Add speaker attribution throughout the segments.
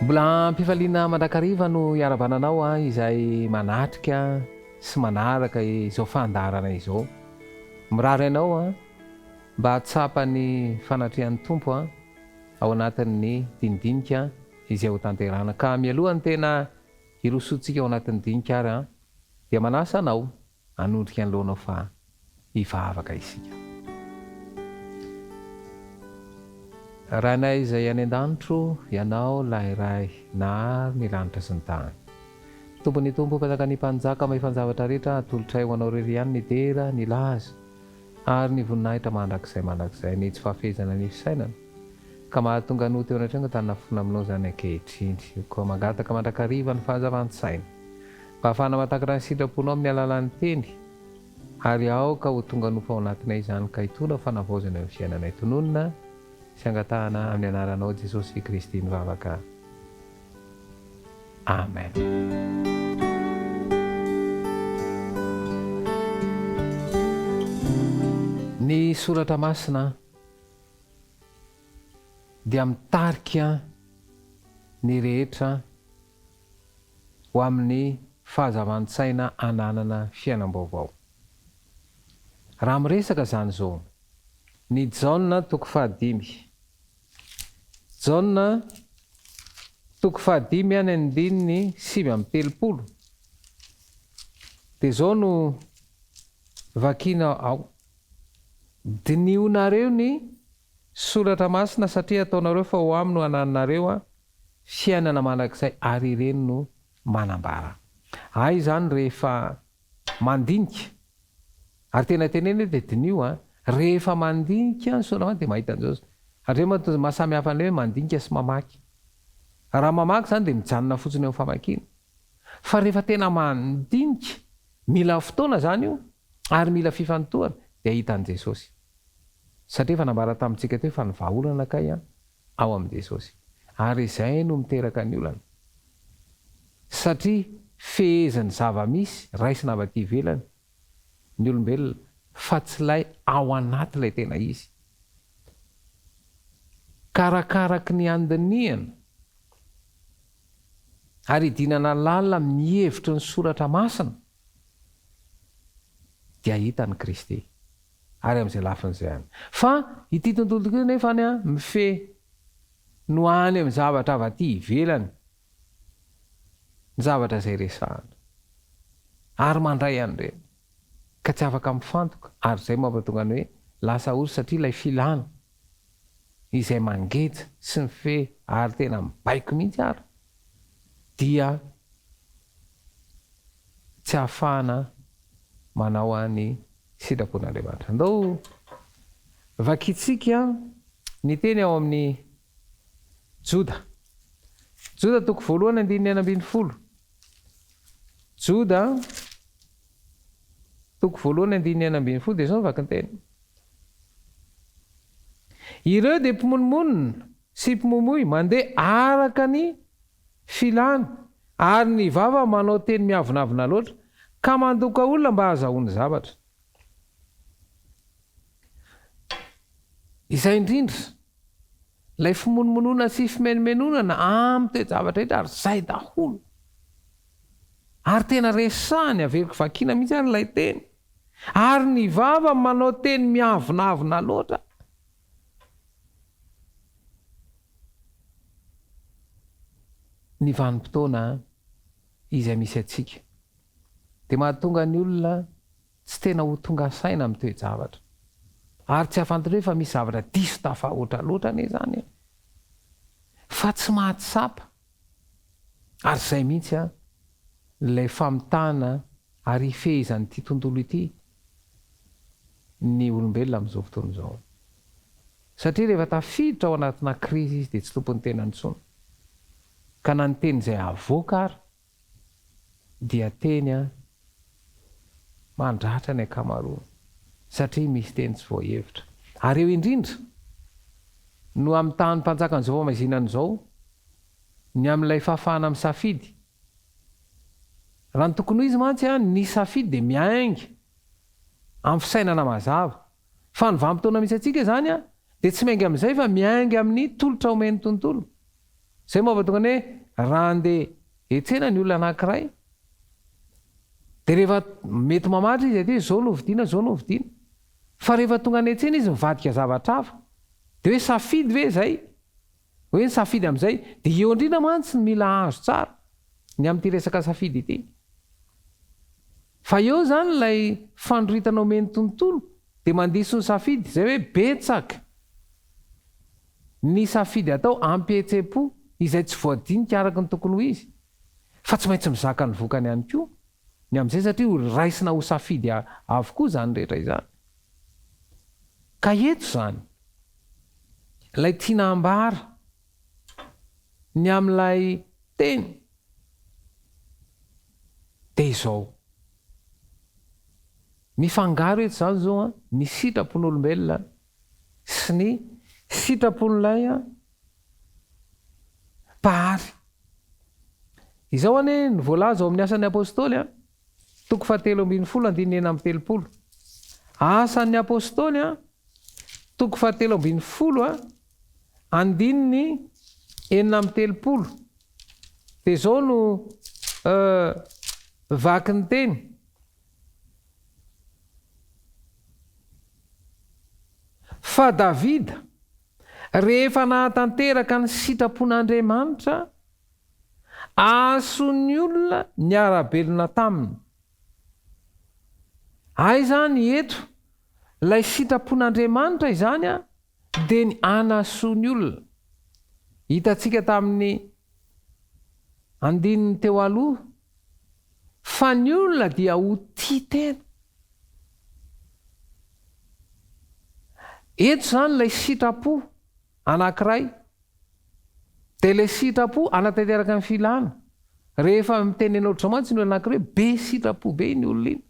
Speaker 1: Mbola am-pifaliana mandrakariva no iarahabana anao izay manatrika sy manaraka izao fandaharana izao. Mirary anao mba hahatsapa ny fanatrehan'ny Tompo ao anatin'ny dinidinika izay hotanterahana. Ka mialoha ny tena hirosoantsika ao anatin'ny dinika ary dia manasa anao Hanondrika ny lohanao fa hivavaka isika. Rainay izay any an-danitro, Ianao ilay Ray nahary ny lanitra sy ny tany. Tompon'ny Tompo, Mpanjakan'ny Mpanjaka, Mahefan-javatra rehetra, atolotray ho Anao irery ihany ny dera, ny laza, ary ny voninahitra mandrakizay mandrakizay. Ny tsy fahafehezana ny fisainana, ka mahatonga ny ota eo anatrehanao ka tany aminao izany ankehitriny. Koa mangataka mandrakariva ny fahazavan-tsaina. Mba hahafahana mahatakatra ny sitraponao amin'ny alalan'ny Teny, ary aoka ho tonga nofo ao anatinay izany ka hitondra fanavaozana eo amin'ny fiainanay. Tononina sy angatahana amin'ny anaranao Jesosy Kristy ny vavaka. Amen. Ny Soratra Masina dia mitarika ny rehetra ho amin'ny fahazavan-tsaina ananana fiainam-baovao. Raha miresaka izany izao, ny Jaona toko fahadimy. Jaona toko fahadimy any andininy 39, dia izao no vakiana ao, Dinihonareo ny Soratra Masina satria ataonareo fa ho aminy no anananareo fiainana mandrakizay ary ireny no manambara ahy izany rehefa mandinika ary tena teneno hoe dia diniho an, rehefa mandinika ny soratra masina dia mahita an'izao ary zay maha samy hafa an'ilay hoe mandinika sy mamaky raha mamaky izany dia mijanona fotsiny eo amin'ny famakiana fa rehefa tena mandinika mila fotoana izany io ary mila fifantohana dia hahita an'i Jesosy satria efa nambara tamintsika teo fa ny vahaolana kay an ao amin'i Jesosy. Ary izay no miteraka ny olana. Satria fehezin'ny zava-misy raisina avy aty ivelany ny olombelona fa tsy ilay ao anaty ilay tena izy. Ka arakaraky ny andinihana ary idinana lalina amin'ny hevitry ny soratra masina dia hita ny Kristy. ary amin'izay lafiny izay any. Fa ity tontolo ity anefa any mifehy no any amin'ny zavatra avy aty ivelany ny zavatra izay resahana ary mandray an'ireny ka tsy afaka mifantoka ary izay mampatonga ny hoe lasa ory satria ilay filana izay mangeja sy mifehy ary tena mibaiko mihitsy ary dia tsy ahafahana manao ny sitrapon'Andriamanitra. Andao vakintsika ny teny ao amin'ny Joda. Joda toko voalohany andininy 16. Joda toko voalohany andininy 16 dia izao ny vakinteny. Ireo dia mpimonomonona sy mpimoimoy mandeha araka ny filany ary ny vava manao teny miavonavona loatra ka mandoka olona mba hahazahoany zavatra. Izay indrindra, ilay fimonomonona sy fimenomenonana amin'ny toe-javatra rehetra ary izay daholo. Ary tena resahiny, averiko vakiana mihitsy ary ilay teny. Ary ny vava manao teny miavonavona loatra. Ny vanim-potoana izay misy antsika dia mahatonga ny olona tsy tena ho tonga saina amin'ny toe-javatra. Ary tsy hahafantatra hoe fa misy zavatra diso tafahoatra loatra anie izany e! Fa tsy mahatsapa. Ary izay mihitsy an, ilay famitana ary ifehezan'ity tontolo ity ny olombelona amin'izao fotoana izao. Satria rehefa tafiditra ao anatina krizy izy dia tsy tompon'ny tenany intsony. Ka na ny teny izay avoaka ary dia teny mandratra ny ankamaroany satria misy teny tsy voahevitra. Ary eo indrindra no amitahan'ny mpanjakan'izao famaizinana izao ny amin'ilay fahafahana misafidy. Raha ny tokony ho izy mantsy, ny safidy dia miainga amin'ny fisainana mazava. Fa ny vanim-potoana misy antsika izany dia tsy miainga amin'izay fa miainga amin'ny tolotra omen'ny tontolo. Izay mampatonga ny hoe raha handeha hiantsena ny olona anankiray dia rehefa mety mamatra izy aty hoe izao no hovidiana, izao no hovidiana. Fa rehefa tonga any an-tsena izy mivadika zavatra hafa. Dia hoe safidy ve izay? Hoe ny safidy amin'izay. Dia eo indrindra mantsy no mila azo tsara ny amin'ity resaka safidy ity. Fa eo izany ilay fandroritana omen'ny tontolo dia mandiso ny safidy, izay hoe betsaka ny safidy atao ampihetsepo izay tsy voadinika araka ny tokony ho izy. Fa tsy maintsy mizaka ny vokany ihany koa ny amin'izay satria ho raisina ho safidy avokoa izany rehetra izany. Ka eto izany, ilay tiana hambara ny amin'ilay teny dia izao, mifangaro eto izany izao an, ny sitrapon'olombelona sy ny sitrapon'ilay Mpahary. Izao anie no voalaza ao amin'ny Asan'ny Apostoly an, toko fahatelo ambinifolo andininy 36. Asan'ny Apostoly an, toko fahatelo ambinifolo an, andininy 36. Dia izao no vaky ny teny. Fa Davida, rehefa nahatanteraka ny sitrapon'Andriamanitra, Ahason'ny olona niara-belona taminy. Aiza ny eto ilay sitrapon'Andriamanitra izany dia ny hanasoa ny olona. Hitantsika tamin'ny andininy teo aloha fa ny olona dia ho tia tena. Eto izany ilay sitrapo anankiray Dia ilay sitrapo hanatanteraka ny filana. Rehefa miteny anao ohatr'izao mantsy ny olona anankiray hoe be sitrapo be iny olona iny,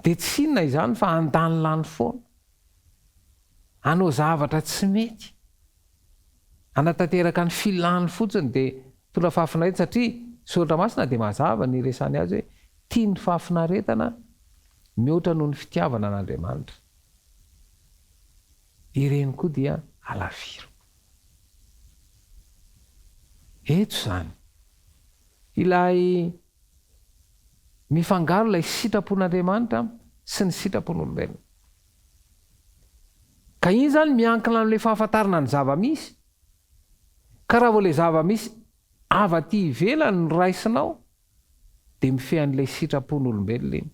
Speaker 1: dia tsy inona izany fa handanilany foana. Hanao zavatra tsy mety. Hanatanteraka ny filany fotsiny dia mitondra fahafinaretana satria Soratra Masina dia mazava ny iresahany azy hoe tia ny fahafinaretana mihoatra noho ny fitiavana an'Andriamanitra. Ireny koa dia alaviro. Eto izany, ilay mifangaro ilay sitrapon'Andriamanitra sy ny sitrapon'olombelona. Ka iny izany miankina amin'ilay fahafantarana ny zava-misy. Ka raha vao ilay zava-misy avy aty ivelany no raisinao, dia mifehy an'ilay sitrapon'olombelona iny.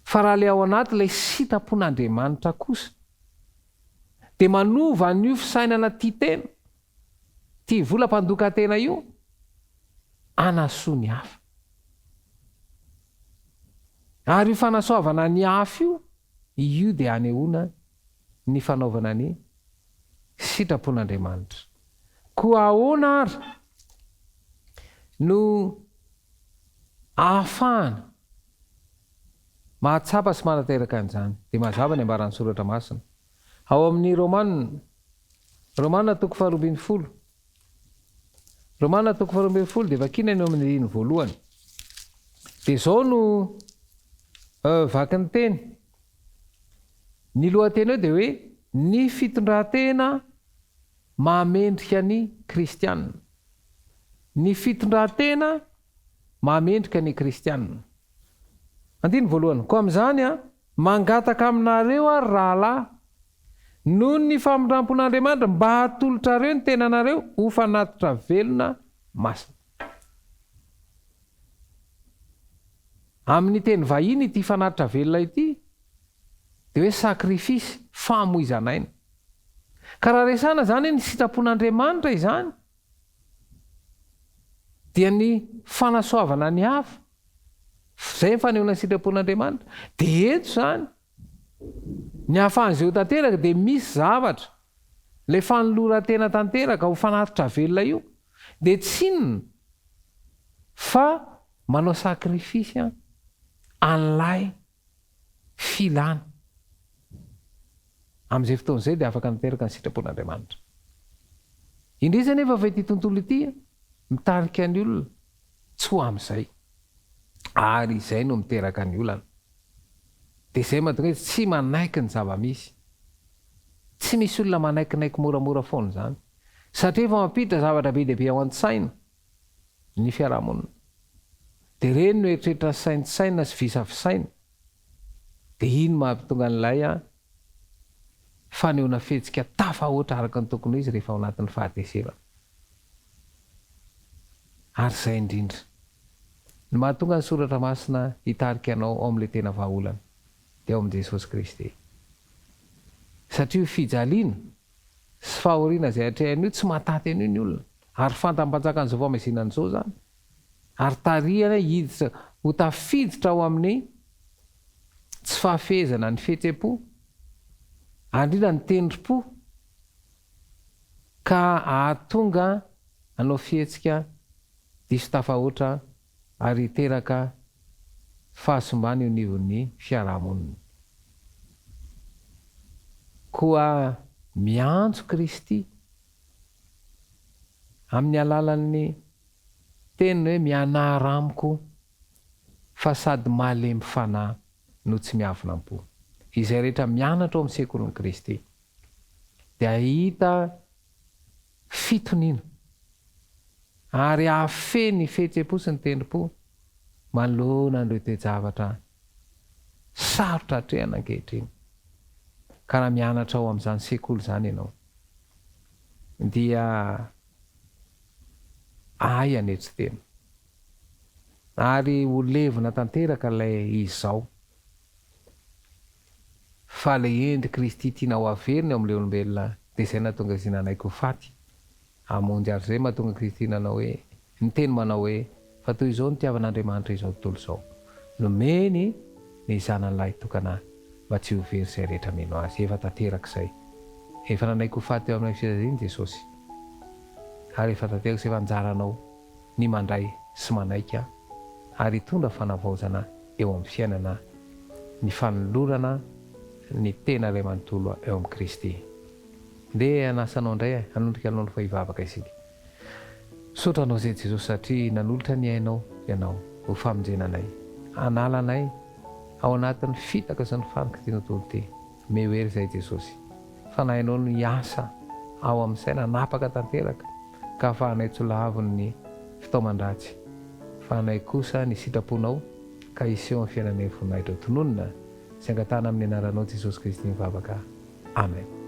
Speaker 1: Fa raha ilay ao anaty ilay sitrapon'Andriamanitra kosa, dia manova an'io fisainana tia tena, tia vola mpandoka tena io, hanasoa ny hafa. Ary io fanasoavana ny hafa io, io dia anehoana ny fanaovana ny sitrapon'Andriamanitra. Koa ahoana ary no ahafahana mahatsapa sy manateraka an'izany? Dia mazava ny ambaran'ny Soratra Masina ao amin'ny Romana, Romana toko faharoa ambinifolo. Romana toko faharoa ambinifolo dia vakina ny eo amin'ny andininy voalohany. Dia izao no vakin'ny teny. Ny lohateny eo dia hoe Ny fitondran-tena mahamendrika ny kristiana. Ny fitondran-tena mahamendrika ny kristiana. Andininy voalohany, Koa amin'izany, mangataka aminareo aho, ry rahalahy, noho ny famindrampon'Andriamanitra, mba hatolotrareo ny tenanareo ho fanatitra velona masina. Amin'ny teny vahiny ity fanatitra velona ity dia hoe sacrifice, famoizan'aina. Ka raha resahana izany hoe ny sitrapon'Andriamanitra izany dia ny fanasoavana ny hafa, izay ny fanehoana ny sitrapon'Andriamanitra. Dia eto izany, ny ahafahan'izay ho tanteraka dia misy zavatra, ilay fanoloran-tena tanteraka ho fanatitra velona io dia tsy inona fa manao sacrifice an'ilay filana. Amin'izay fotoana izay dia afaka miteraka ny sitrapon'Andriamanitra. Indrisy anefa fa ity tontolo ity mitarika ny olona tsy ho amin'izay. Ary izay no miteraka ny olana. Dia izay mahatonga hoe tsy manaiky ny zava-misy. Tsy misy olona manaikinaiky moramora foana izany. Satria efa mampiditra zavatra be dia be ao an-tsaina ny fiarahamonina. Dia ireny no eritreritra saintsainina sy visavisaina. Dia iny mahatonga an'ilay fanehoana fihetsika tafahoatra araka ny tokony ho izy rehefa ao anatin'ny fahatezerana. Ary izay indrindra no mahatonga ny Soratra Masina hitarika anao ao amin'ilay tena vahaolana, dia ao amin'i Jesosy Kristy. Satria io fijaliana sy fahoriana izay atrehina io tsy mahataty an'io ny olona, ary fantany mpanjakan'izao fahamaizinana izao izany, ary tarihana hiditra ho tafiditra ao amin'ny tsy fahafehezana ny fihetsem-po, ary indrindra ny tendrim-po, ka hahatonga hanao fihetsika diso tafahoatra ary hiteraka fahasimbana eo anivon'ny fiarahamonina. Koa miantso Kristy amin'ny alalan'ny teniny hoe mianara amiko fa sady malemy fanahy no tsy miavona am-po. Izay rehetra mianatra ao amin'ny sekolin'i Kristy dia hahita fitoniana ary hahafehy ny fihetseham-po sy ny tendrim-po manoloana an'ireo toe-javatra sarotra atrehana ankehitriny. Ka raha mianatra ao amin'izany sekoly izany ianao, dia ahay hanetry tena, ary ho levona tanteraka ilay izao. Fa ilay endrik'i Kristy tiana ho averina eo amin'ilay olombelona dia izay nahatonga Izy nanaiky ho faty hamonjy ary izay mahatonga Kristy nanao hoe, niteny manao hoe, Fa toy izao nitiavan'Andriamanitra izao tontolo izao, nomeny ny Zanany lahitokana mba tsy ho very izay rehetra mino Azy. Efa tanteraka izay. Efa nanaiky ho faty teo amin'ny fijaliana Jesosy. Ary efa tanteraka izay, efa anjaranao ny mandray sy manaiky ary hitondra fanavaozana eo amin'ny fiainana ny fanolorana ny tena iray manontolo eo amin'i Kristy. Ndeha hanasa anao indray hanondrika aloha fa hivavaka isika. Misaotra Anao izay Jesosy satria nanolotra ny ainao Ianao ho famonjena anay, hanala anay ao anatin'ny fitaka sy ny faniky ity tontolo ity. Omeo hery izahay Jesosy. Fanahinao no hiasa ao amin'ny saina hanapaka tanteraka ka hahafahanay tsy ho lavon'ny fitaoman-dratsy fa anay kosa ny sitraponao ka hiseho amin'ny fiainanay ny voninahitrao. Tononina sy angatahana amin'ny anaranao Jesosy Kristy mivavaka. Amen.